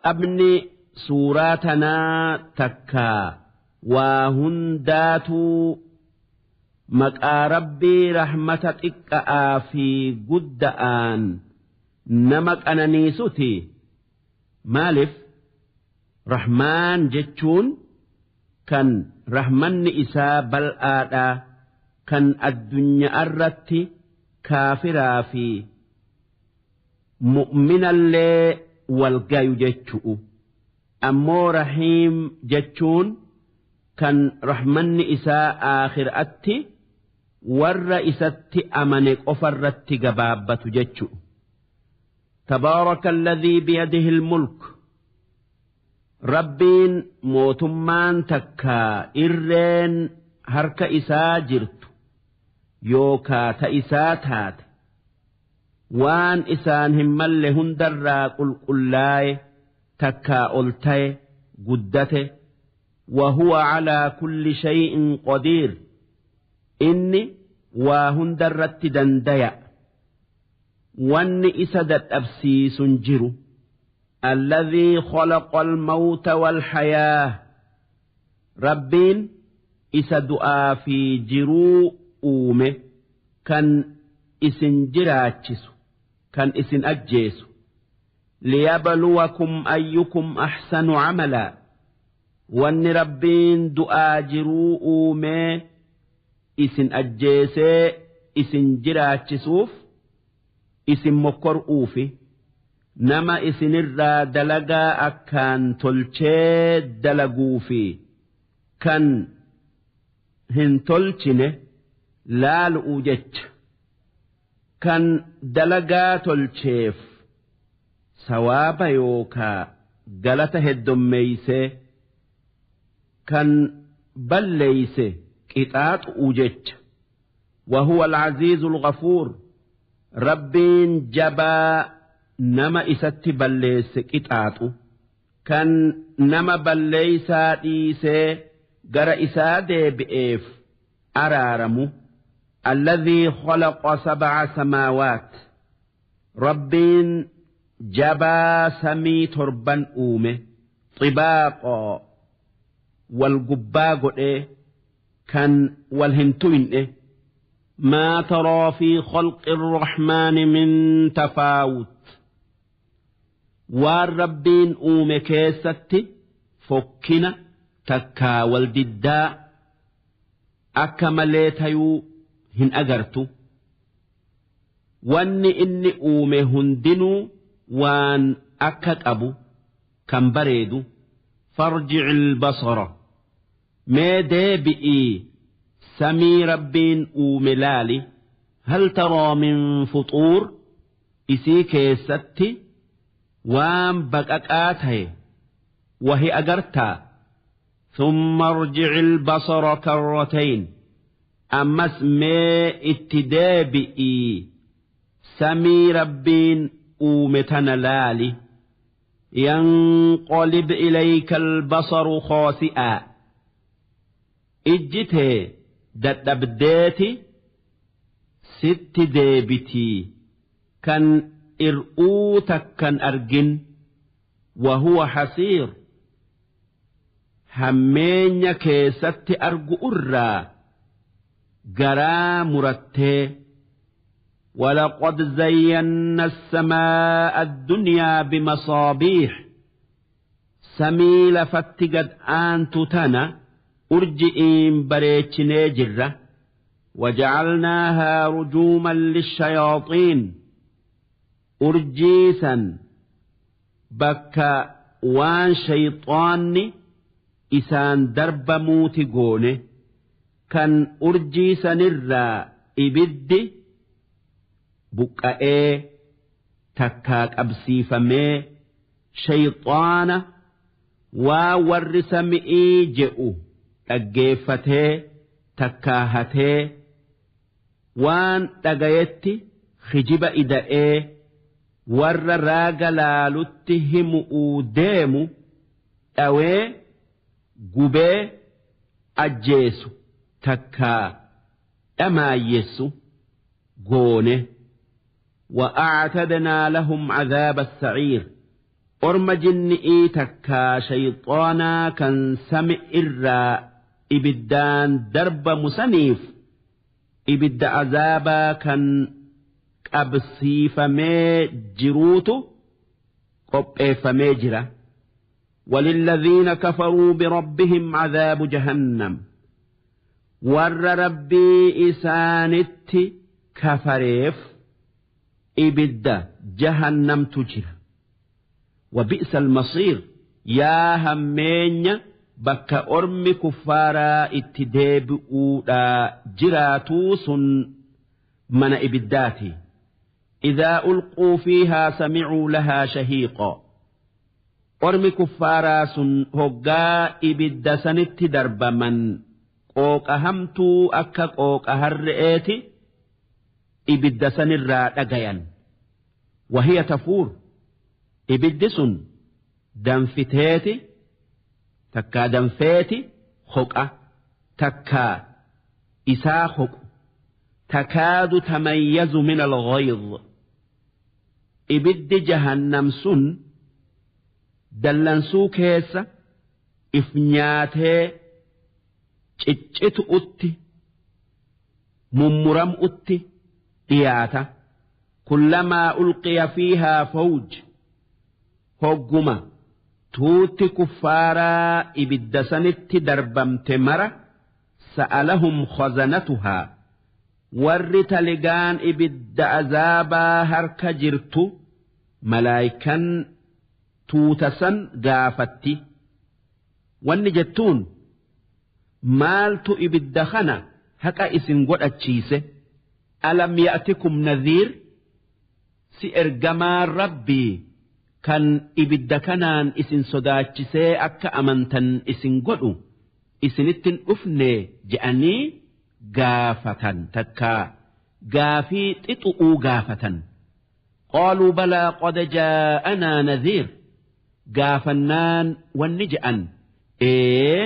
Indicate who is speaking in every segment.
Speaker 1: Jalqabni suuraa tanaa takkaa waa hundaatuu maqaa Rabbii rahmata xiqqa'aa fi gudda'aan nama qananiisuti. Maalif Rahmaan jechuun kan rahmanni isaa bal'aadhaa kan addunyaarratti kaafiraa fi mu'minallee wal gayu jechu'u. Ammoo Rahiim jechuun kan rahmanni isaa aakhiraatti warra isatti amane qofarratti gabaabbatu jechu'u. Tabaaraka alladhii biyadihi almulk. Rabbiin mootummaan takkaa irreen harka isaa jirtu yookaa ta isaa taate waan isaan hin malle hundarraa qulqullaaye takkaa ol ta'e guddate. وهو على كل شيء قدير. Inni waa hundarratti dandaya, wanni isa dadhabsiisun jiru. الذي خلق الموت والحياة. Rabbiin isa du'aa fi jiruu uume, kan isin jiraachisu, kan isin ajjeesu. ليبلوكم أيكم أحسن عملا. Wanni Rabbiin du'aa jiruu uumee isin ajjeesee isin jiraachisuuf isin mokkor'uufi nama isinirraa dalagaa akkaan tolchee dalaguufi kan hin tolchine laalu'u jecha. Kan dalagaa tolcheef sawaaba yookaa galata heddommeeysee, kan balleeyse qixaaxu'u jecha. وهو العزيز الغفور. Rabbiin jabaa nama isatti balleesse qixaaxu, kan nama balleeysaa dhiisee gara isaa deebi'eef araaramu. الذي خلق سبع سماوات. Rabbiin jabaa samii torban uume, طباقا, wal gubbaa godhee kan wal hin tuyne. ما ترى في خلق الرحمن من تفاوت. Waan Rabbiin uume keessatti fokkina takkaa wal diddaa akka malee tayuu hin agartu. Wanni inni uume hundinuu waan akka qabu kan bareedu. فارجع البصر, mee deebi'ii samii Rabbiin uume laali. هل ترى من فطور. Isii keessatti waan baqaqaa ta'e wahi agartaa? ثم ارجع البصر كرتين. Ammas mee itti deebi'ii samii Rabbiin uume tana laali. ينقلب إليك البصر خاسئا. Ijji tee dadhabdeeti sitti deebitii kan ir'uu takkan argin. وهو حسير. Hammeenya keessatti argu irraa garaa murattee. ولقد زينا السماء الدنيا بمصابيح. Samii lafatti gad aantu tana urji'iin bareechinee jirra. وجعلناها رجوما للشياطين. Urjiisan bakka waan shayxaanni isaan darbamuuti goone, kan urjii sanirraa ibiddi buqqa'ee takkaa qabsiifamee shayxaana waa warri sami'ii je'u dhaggeeffatee takkaa hatee waan dhagayetti hijiba ida'ee warra raaga laalutti himu'uu deemu dhawee gubee ajjeesu takkaa dhamaayyessu goone. وأعتدنا لهم عذاب السعير. Orma jinni'ii takkaa shayxaanaa kan sami irraa ibiddaan darbamu saniif ibidda azaabaa kan qabsiifamee jiruutu qopheeffamee jira. وللذين كفروا بربهم عذاب جهنم ور ربي إسانت كفريف إبد جهنم تجر وبئس المصير يا همين بك أرم كفارا اتداب جراتوس من إبداتي إذا ألقوا فيها سمعوا لها شهيقا Ormi kuffaaraa sun hoggaa ibidda sanitti darbaman qooqa hamtuu akka qooqa harre'eeti ibidda sanirraa dhagayan. Wahiya tafuur ibiddi sun danfiteeti takkaa danfeeti hoqa takkaa isaa hoqu takaadu tamayyazu min al-ghayz ibiddi jahannam sun. Dallansuu keessa if nyaatee ciccitu'utti mummuram'utti dhiyaata. Kullamaa ulqiya fiihaa fawj hogguma tuutti kuffaaraa ibidda sanitti darbamte mara sa'alahum khazanatuhaa warri taligaan ibidda azaabaa harka jirtu malaayikan. Tuutasan gaafatti wanni jettuun maaltu ibidda kana haqa isin godhachiise alam ya'tikum nadhiir si ergamaan rabbii kan ibidda kanaan isin sodaachisee akka amantan isin godhu isinittin dhufne je'anii gaafatan takkaa gaafii xixu'uu gaafatan qaaluu balaa qad jaa'anaa nadhiir gaafannaan wanni je'an ee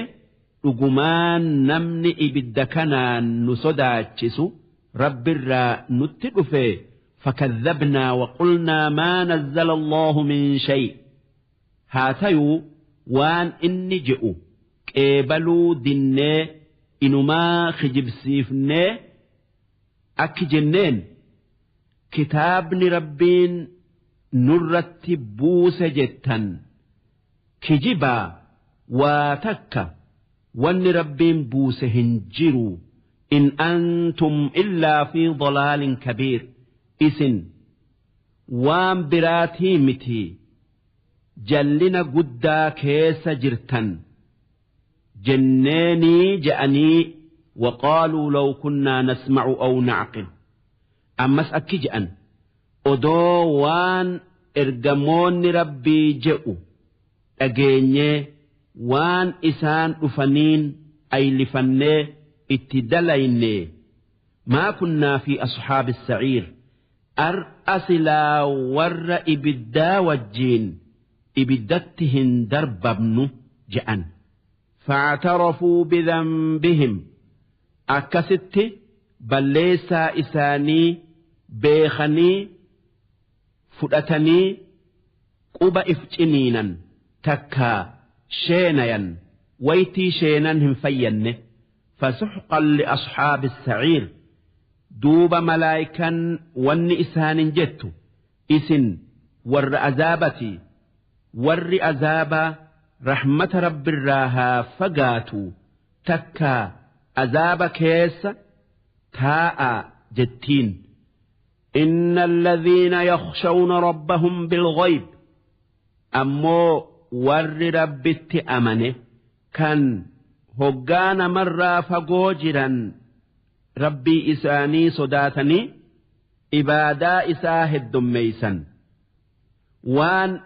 Speaker 1: dhugumaan namni ibidda kanaan nu sodaachisu rabbirraa nutti dhufe fakadhabnaa waqulnaa maa nazzala Allahu min shay haa tayuu waan inni je'u qeebaluu dinnee inumaa kijibsiifnee akki jenneen kitaabni rabbiin nurratti buuse jettan kijibaa waa takka wanni rabbiin buuse hin jiru in antum illaa fi dalaalin kabiir isin waan biraatii miti jallina guddaa keessa jirtan jenneenii je'anii waqaaluu law kunnaa nasma'u aw na'qil ammas akki je'an odoo waan ergamoonni rabbii je'u dhageenyee waan isaan dhufaniin aylifannee itti dalayne maa kunnaa fi asxaabi saciir ar'a silaa warra ibiddaa wajjiin ibiddatti hin darbabnu je'an. Factarafuu bidhanbihim akkasitti balleessaa isaanii beekanii fudhatanii quba if ciniinan takkaa sheenayan waytii sheenan hin fayyanne fasuxqan liasxaabi saciir duuba malaayikan wanni isaanin jettu isin warra azaabati warri azaabaa rahmata rabbirraa haa fagaatu takkaa azaaba keessa taa'a jettiin. إن الذين يخشون ربهم بالغيب أمو ور ربت أمنه كان هجان مرة فجوجرا ربي إساني صداتني إبادا إساه الدميسا وان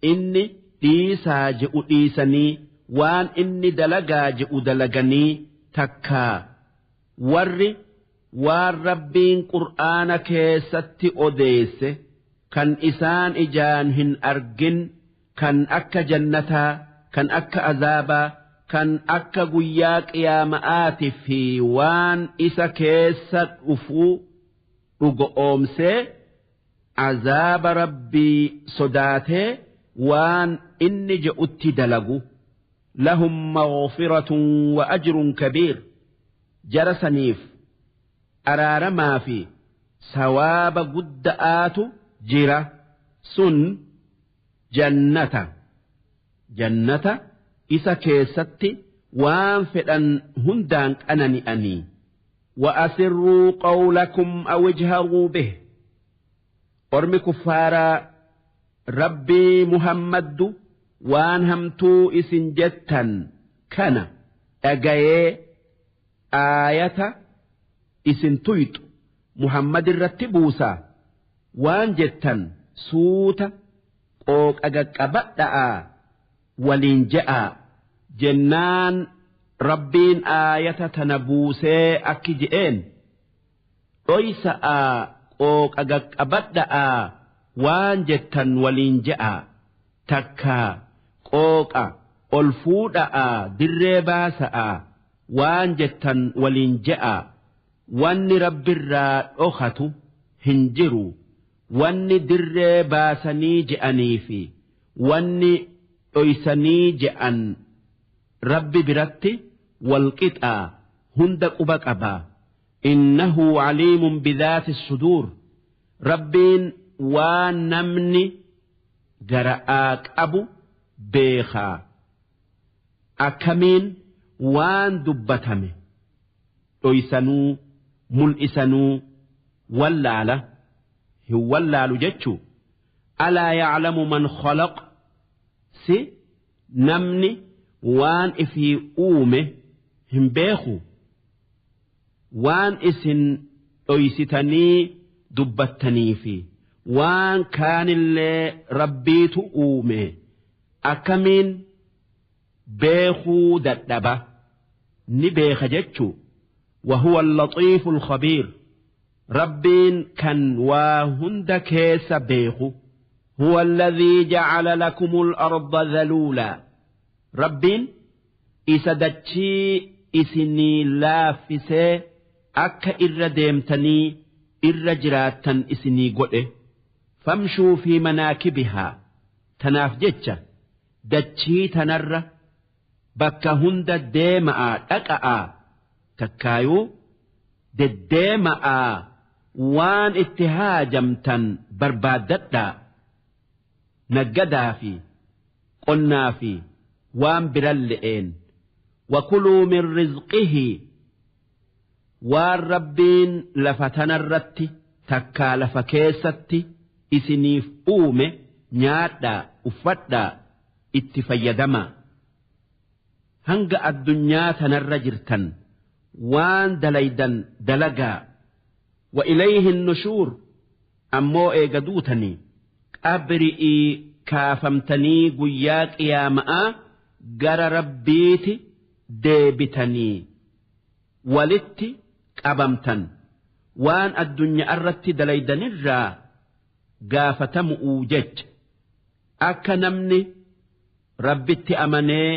Speaker 1: إني إيسا جئ إيساني وان إني دلقا جئ دلقني تكا ور waan rabbiin qur'aana keessatti odeesse kan isaan ijaan hin argin kan akka jannataa kan akka azaabaa kan akka guyyaa qiyaama'aatii fi waan isa keessa dhufuu dhugoomsee azaaba rabbii sodaatee waan inni je'utti dalagu. Lahum maghfiratun wa ajrun kabiir, jara saniif araaramaa fi sawaaba gudda'aatu jira. Sun jannata, jannata isa keessatti waan fedhan hundaan qanani'anii. وأسروا قولكم أو اجهروا به, ormi kuffaaraa Rabbii Muhammaddu waan hamtuu isin jettan kana dhagayee aayata isin tuyxu Muhammad irratti buusaa, waan jettan suuta qooqa qaqqabadha'aa waliin je'aa jennaan, Rabbiin aayata tana buusee akki je'een: dhoysa'aa, qooqa qaqqabadha'aa, waan jettan waliin je'aa, takkaa qooqa ol fuudha'aa, dirree baasa'aa, waan jettan waliin je'aa. Wanni Rabbirraa dhokatu hin jiru. Wanni dirree baasanii je'anii fi wanni dhoysanii je'an Rabbi biratti walqixaa, hunda quba qabaa. إنه عليم بذات الصدور, Rabbiin waan namni gara'aa qabu beekaa. Akkamiin waan dubbatame dhoysanuu mul'isanuu wallaala? Hin wallaalu jechuu. ألا يعلم من خلق, si namni waan ifii uume hin beeku? Waan isin dhoysitanii dubbattanii fi waan kaanillee Rabbiitu uume, akkamiin beekuu dadhaba? Ni beeka jechuu. وهو اللطيف الخبير, Rabbiin kan waa hunda keessa beeku. هو الذي جعل لكم الأرض ذلولا, Rabbiin isa dachii isinii laaffisee akka irra deemtanii irra jiraattan isinii godhe. فامشوا في مناكبها, tanaaf jecha dachii tanarra bakka hunda deema'aa dhaqa'aa, takkaayuu deddeema'aa, waan itti haajamtan barbaaddadhaa, naggadaa fi qonnaa fi waan biran le'een. وكلوا من رزقه, waan Rabbiin lafa tanarratti takkaa lafa keessatti isiniif uume nyaadhaa, uffadhaa, itti fayyadamaa. Hanga addunyaa tanarra jirtan waan dalaydan dalagaa. وإليه النشور, ammoo eega duutanii qabri'ii kaafamtanii guyyaa qiyaama'aa gara Rabbiiti deebitanii walitti qabamtan, waan addunyaa irratti dalaydanirraa gaafatamu'uu jecha. Akka namni Rabbitti amanee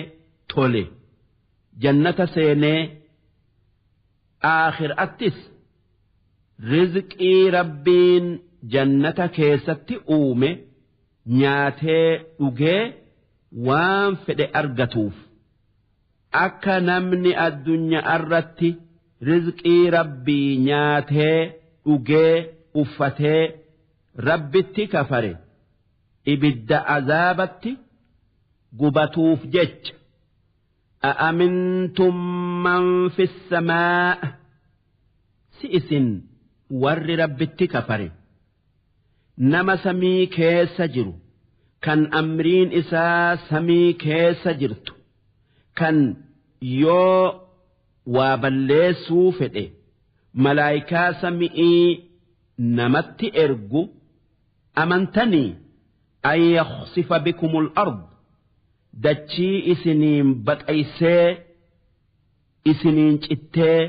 Speaker 1: tole jannata seenee, aakhiraattis rizqii Rabbiin jannata keessatti uume nyaatee dhugee waan fedhe argatuuf, akka namni addunyaa irratti rizqii Rabbii nyaatee dhugee uffatee Rabbitti kafare ibidda azaabatti gubatuuf jecha. أأمنتم من في السماء, si isin warri Rabbitti kafare nama samii keessa jiru, kan amriin isaa samii keessa jirtu, kan yoo waa balleessuu fedhe malaayikaa sami'ii namatti ergu amantanii? أن يخسف بكم الأرض, dachii isiniin baqaysee isiniin cittee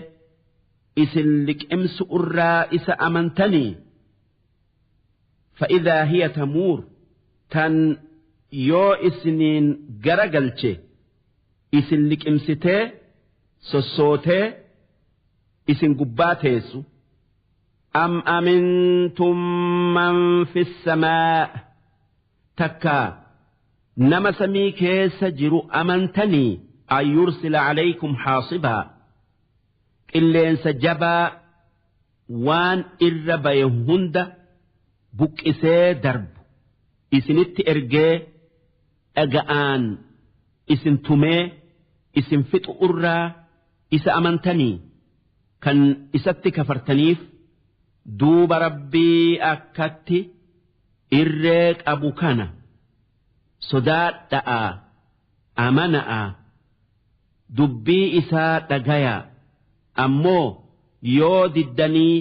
Speaker 1: isin liqimsu irraa isa amantanii? فإذا هي تمور, tan yoo isiniin garagalche isin liqimsitee sossootee isin gubbaa teessu. أم أمنتم من في السماء, takkaa Nama samii keessa jiru amantanii an yursila calaykum xaasibaa, qilleensa jabaa waan irra baye hunda buqqisee darbu isinitti ergee dhaga'aan isin tumee isin fixu irraa isa amantanii kan isatti kafartaniif? Duuba Rabbii akkatti irree qabu kana sodaadha'a, amana'a, dubbii isaa dhagayaa. Ammoo yoo diddanii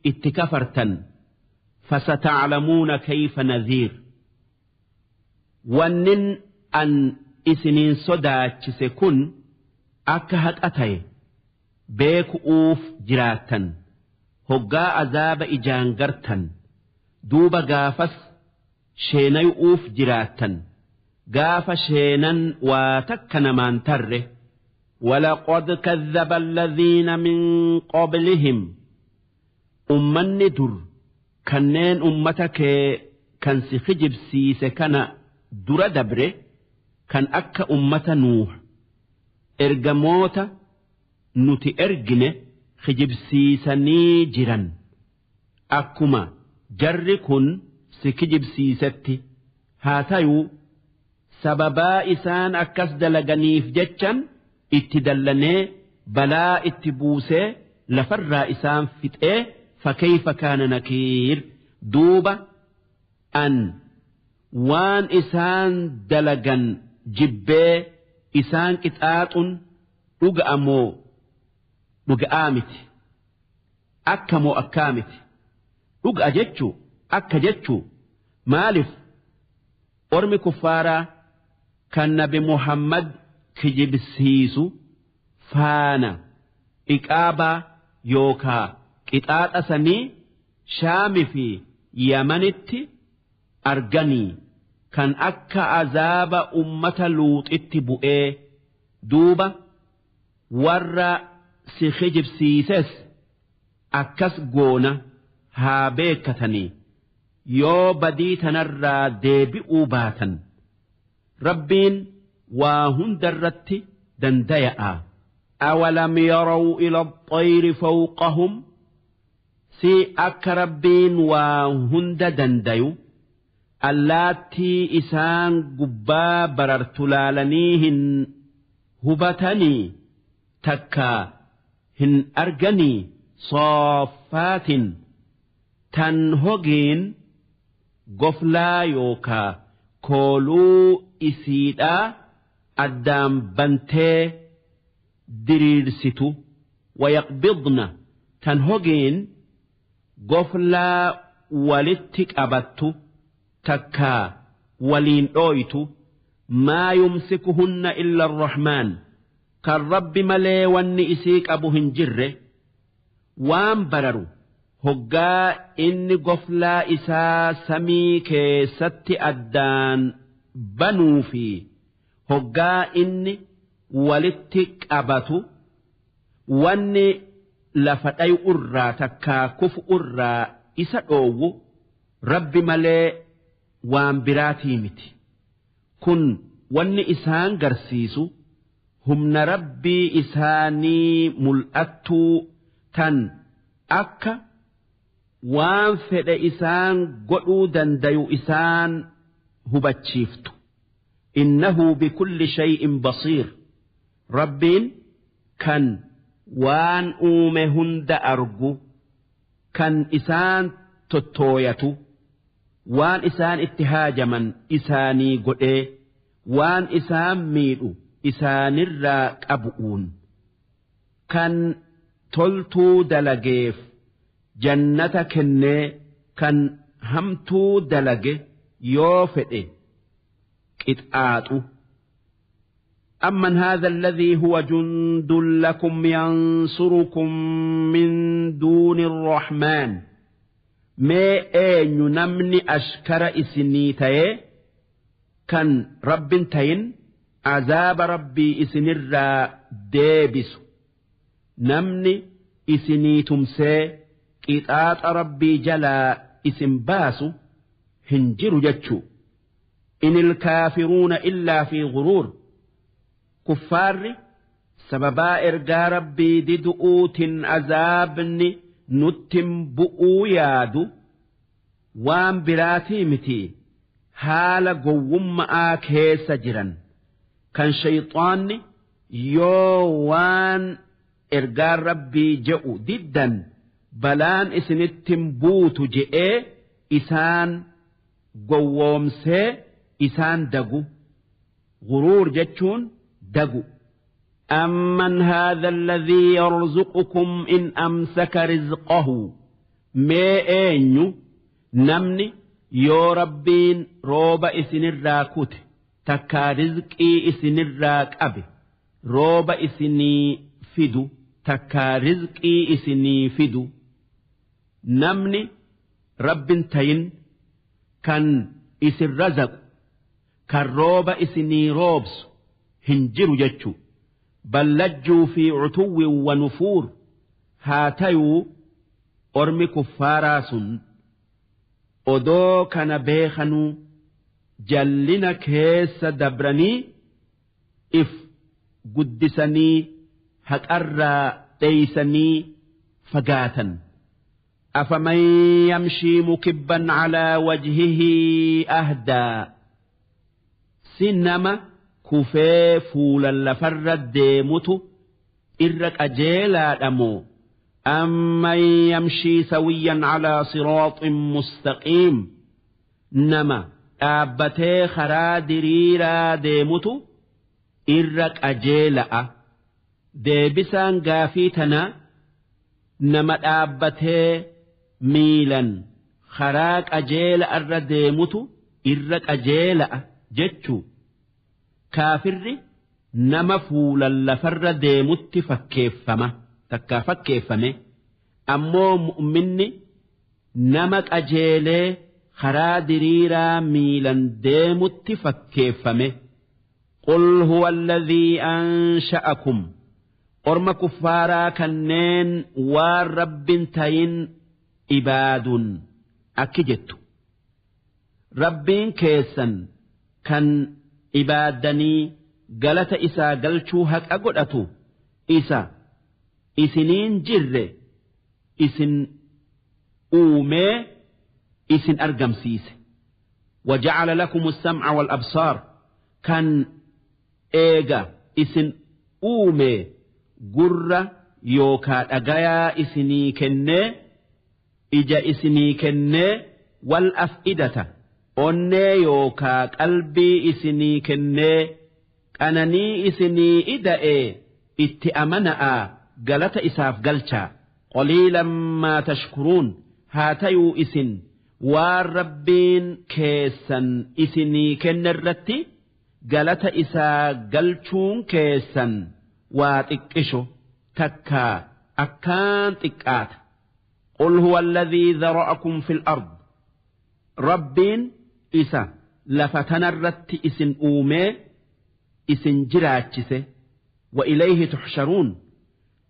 Speaker 1: itti kafartan, فستعلمون كيف نذير. Wannin an isiniin sodaachise kun akka haqa ta'e beeku'uuf jiraattan hoggaa azaaba ijaan gartan. Duuba gaafas sheenayu'uuf jiraattan, gaafa sheenan waa takka namaan tarre. ولقد كذب الذين من قبلهم. Ummanni dur kanneen ummata kee kan si kijibsiise kana dura dabre, kan akka ummata Nuuh, ergamoota nuti ergine kijibsiisanii jiran akkuma jarri kun si kijibsiisetti. Haa tayuu sababaa isaan akkas dalaganiif jechan itti dallanee balaa itti buusee lafarraa isaan fixee. فكيف كان نكير؟ Duuba an waan isaan dalagan jibbee isaan qixaaxun dhuga'a moo dhuga'aa miti? Akka moo akkaa miti? Dhuga'a jechuu akka jechuu. Maaliif ormi kuffaaraa kan Nabi Muhammad kijibsiisu faana iqaabaa yookaa qixaaxa sanii Shaami fi Yamanitti arganii kan akka azaaba ummata Luuxitti bu'ee? Duuba warra si kijibsiises akkas goona haa beekatanii yoo badii tanarraa deebi'uu baatan. Rabbiin waa hundarratti dandaya'a. أولم يروا إلى الطير فوقهم. Si akka Rabbiin waa hunda dandayu allaattii isaan gubbaa barartu laalanii hin hubatanii, takka hin arganii? صافات, tan hogiin goflaa yookaa kooluu isiidhaa addaan bantee diriirsitu. ويقبضن, tan hogiin goflaa walitti qabattu takkaa waliin dhooytu. ما يمسكهن إلا الرحمن. Kan Rabbi malee wanni isii qabu hin jirre. Waan bararu hoggaa inni goflaa isaa samii keessatti addaan banuu fi hoggaa inni walitti qabatu, wanni lafa dhayu irraa takkaa kufu irraa isa dhoowwu Rabbi malee waan biraatii miti. Kun wanni isaan garsiisu humna Rabbii isaanii mul'attuu tan akka waan fedhe isaan godhuu dandayu isaan hubachiiftu. إنه بكل شيء بصير. Rabbiin kan waan uume hunda argu, kan isaan tottooyatu, waan isaan itti haajaman isaanii godhee waan isaan miidhu isaanirraa qabu'uun, kan toltuu dalageef jannata kennee kan hamtuu dalage yoo fedhe qixaaxu. أمن هذا الذي هو جند لكم ينصركم من دون الرحمن. Mee eenyu namni ashkara isinii ta'ee kan Rabbin tayin azaaba Rabbii isinirraa deebisu, namni isinii tumsee qixaaxa Rabbii jalaa isin baasu hin jiru jechuu. إن الكافرون إلا في غرور. Kuffaarri sababaa ergaa Rabbii didu'uutin azaabni nuttin bu'uu yaadu waan biraatii miti, haala gowwumma'aa keessa jiran kan shayxaanni yoo waan ergaan Rabbii je'u diddan balaan isinittin buutu je'ee isaan gowwoomsee isaan dagu. Guruur jechuun dagu. أمن هذا الذي يرزقكم إن أمسك رزقه. Mee eenyu namni yoo Rabbiin rooba isinirraa kute takkaa rizqii isinirraa qabe rooba isinii fidu takkaa rizqii isinii fidu? Namni Rabbin tayin kan isin razaqu, kan rooba isinii roobsu hin jiru jechuu. بل لجوا في عتو ونفور. Haa tayuu ormi kuffaaraa sun odoo kana beekanuu jallina keessa dabranii if guddisanii haqarraa dheeysanii fagaatan. أفمن يمشي مكبا على وجهه أهدى si nama kufee fuulan lafarra deemutu irra qajeelaadha moo أمن يمشي سويا على صراط مستقيم nama dhaabbatee karaa diriiraa deemutu irra qajeela'a? Deebisaan gaafii tana nama dhaabbatee miilan karaa qajeela irra deemutu irra qajeela'a jechuu. Kaafirri nama fuulan lafarra deemutti fakkeeffama takkaa fakkeeffame, ammoo mu'minni nama qajeelee karaa diriiraa miilan deemutti fakkeeffame. قل هو الذي أنشأكم. Orma kuffaaraa kanneen waan Rabbin tayin ibaadun akki jettu: Rabbiin keessan kan ibaaddanii galata isaa galchuu haqa godhatu isa isiniin jirre isin uumee isin argamsiise. وجعل لكم السمع والأبصار kan eega isin uume gurra yookaa dhagayaa isinii kennee, ija isinii kennee, والأفئدة onnee yookaa qalbii isinii kennee qananii isinii ida'ee itti amana'a, galata isaaf galchaa. قليلا ما تشكرون. Haa tayuu isin waan Rabbiin keessan isinii kenne irratti galata isaa galchuun keessan waa xiqqisho takkaa akkaan xiqqaata. قل هو الذي ذرأكم في الأرض. Rabbiin isa lafa tanarratti isin uumee isin jiraachise. وإليه تحشرون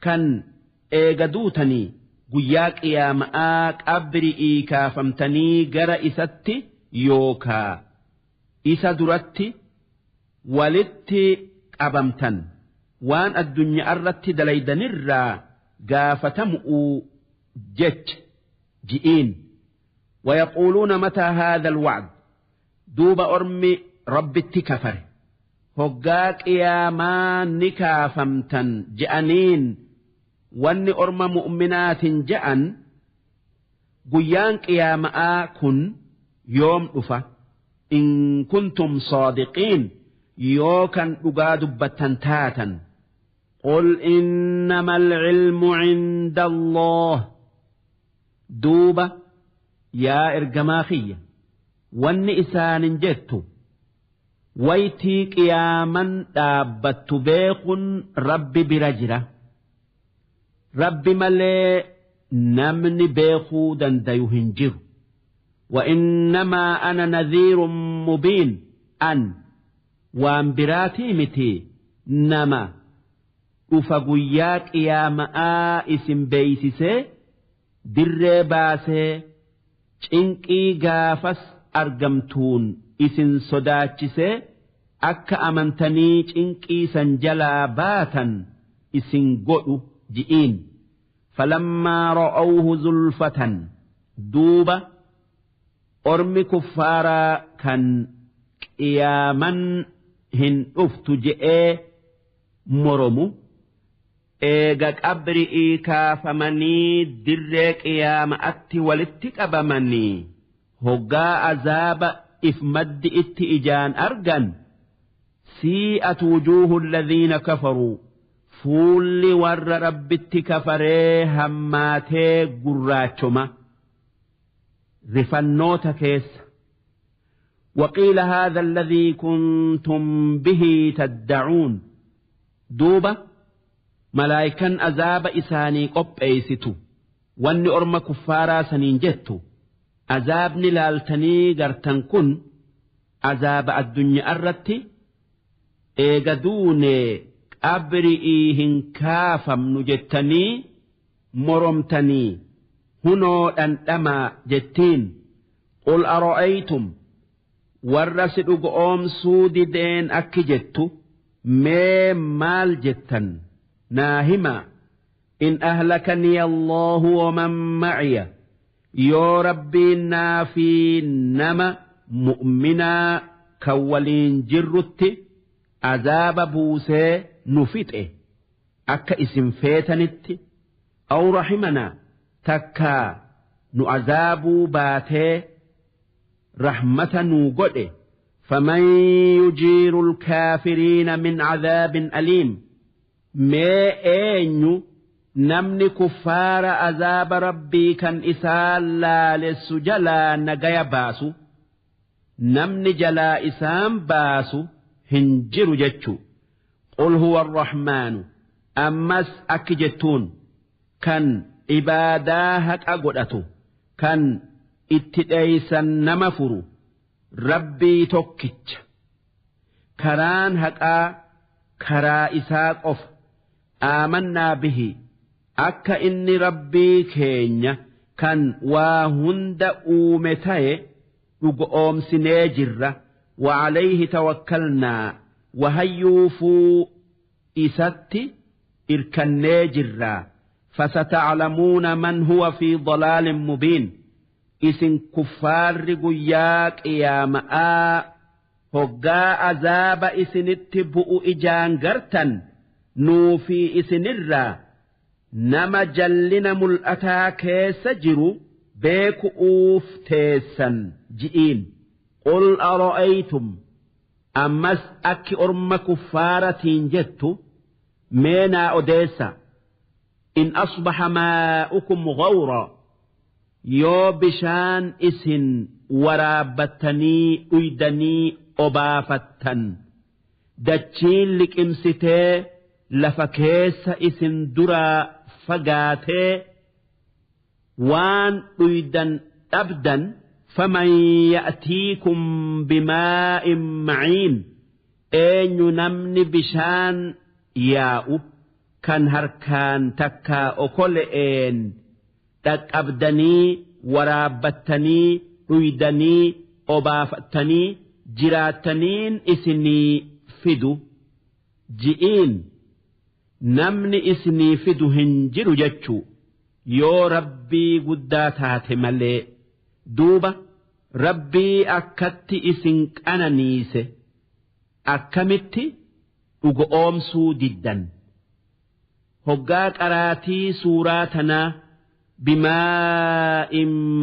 Speaker 1: kan eega duutanii guyyaa qiyaama'aa qabri'ii kaafamtanii gara isatti yookaa isa duratti walitti qabamtan, waan addunyaa irratti dalaydanirraa gaafatamu'uu jecha ji'iin. ويقولون متى هذا الوعد. Duuba ormi Rabbitti kafare hoggaa qiyaamaa ni kaafamtan je'aniin, wanni orma mu'minaatiin je'an: guyyaan qiyaama'aa kun yoom dhufa إن كنتم صادقين yoo kan dhugaa dubbattan taatan? قل إنما العلم عند الله. Duuba yaa ergamaa kiyya, wanni isaanin jettu: waytii qiyaaman dhaabbattu beekun Rabbi bira jira, Rabbi malee namni beekuu dandayu hin jiru. وإنما أنا نذير مبين. An waan biraatii miti, nama dhufa guyyaa qiyaama'aa isin beeysisee dirree baasee cinqii gaafas argamtuun. isin sodaachisee akka amantanii cinqii san jalaa baatan isin godhu ji'iin. Falammaa ra'awhu zulfatan, duuba ormi kuffaaraa kan qiyaaman hin dhuftu je'ee moromu eega qabri'ii kaafamanii dirree qiyaama'atti walitti qabamanii hoggaa azaaba if maddi itti ijaan argan, sii'at wujuuhu alladhiina kafaruu, fuulli warra Rabbitti kafaree hammaatee gurraachoma rifannoota keessa. وقيل هذا الذي كنتم به تدعون، duuba malaayikan azaaba isaanii qopheeysitu wanni orma kuffaaraa saniin jettu, azaabni laaltanii gartan kun azaaba addunyaa irratti eega duunee qabri'ii hin kaafamnu jettanii moromtanii hunoo dhandhamaa jettiin. قل أرأيتم, warra si dhugoomsuu dideen akki jettu, mee maal jettan naa hima, إن أهلكني الله ومن معي, yoo Rabbiin naa fi nama mu'minaa kan waliin jirrutti azaaba buusee nu fixe akka isin feetanitti, أو رحمنا, takkaa nu azaabuu baatee rahmata nuu godhe, فمن يجير الكافرين من عذاب أليم, mee eenyu namni kuffaara azaaba Rabbii kan isaan laalessu jalaa nagaya baasu? Namni jalaa isaan baasu hin jiru jechu. قل هو الرحمن, ammas akki jettuun, kan ibaadaa haqa godhatu kan itti dheeysan nama furu Rabbii tokkicha, karaan haqaa karaa isaa qofa. آمنا به, akka inni Rabbii keenya kan waa hunda uume ta'e dhugoomsinee jirra. وعليه توكلنا, wahayyuufuu isatti irkannee jirra. فستعلمون من هو في ضلال مبين, isin kuffaarri guyyaa qiyaama'aa hoggaa azaaba isinitti bu'u ijaan gartan nuufi isinirraa nama jallina mul'ataa keessa jiru beeku'uuf teessan ji'iin. قل أرأيتم, ammas akki orma kuffaaratiin jettu, mee naa odeessa, إن أصبح ماؤكم غورا, yoo bishaan isin waraabbattanii dhuydanii obaafattan dachiin liqimsitee lafa keessa isin duraa fagaatee waan dhuydan dhabdan, فمن يأتيكم بماء معين, eenyu namni bishaan yaa'u kan harkaan takkaa okole'een dhaqqabdanii waraabbattanii dhuydanii obaafattanii jiraattaniin isinii fidu ji'iin? Namni isinii fidu hin jiru jechuu, yoo Rabbii guddaa taate malee. Duuba Rabbii akkatti isin qananiise akkamitti dhugo oomsuu diddan? Hoggaa qaraatii suuraa tanaa بماء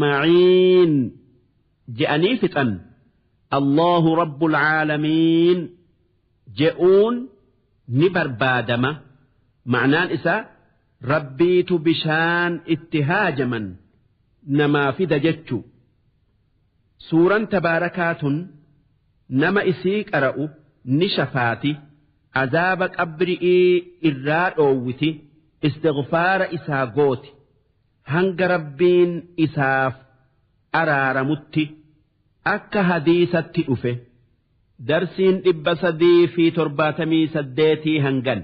Speaker 1: معين je'anii fixan, الله رب العالمين je'uun ni barbaadama. Ma'naan isaa Rabbiitu bishaan itti haajaman namaa fida jechu. Suuran tabaarakaa tun nama isii qara'u ni shafaati, azaaba qabri'ii irraa dhoowwiti, istighfaara isaa gooti hanga Rabbiin isaaf araaramutti akka hadiisatti dhufe. Darsiin 378 hangan.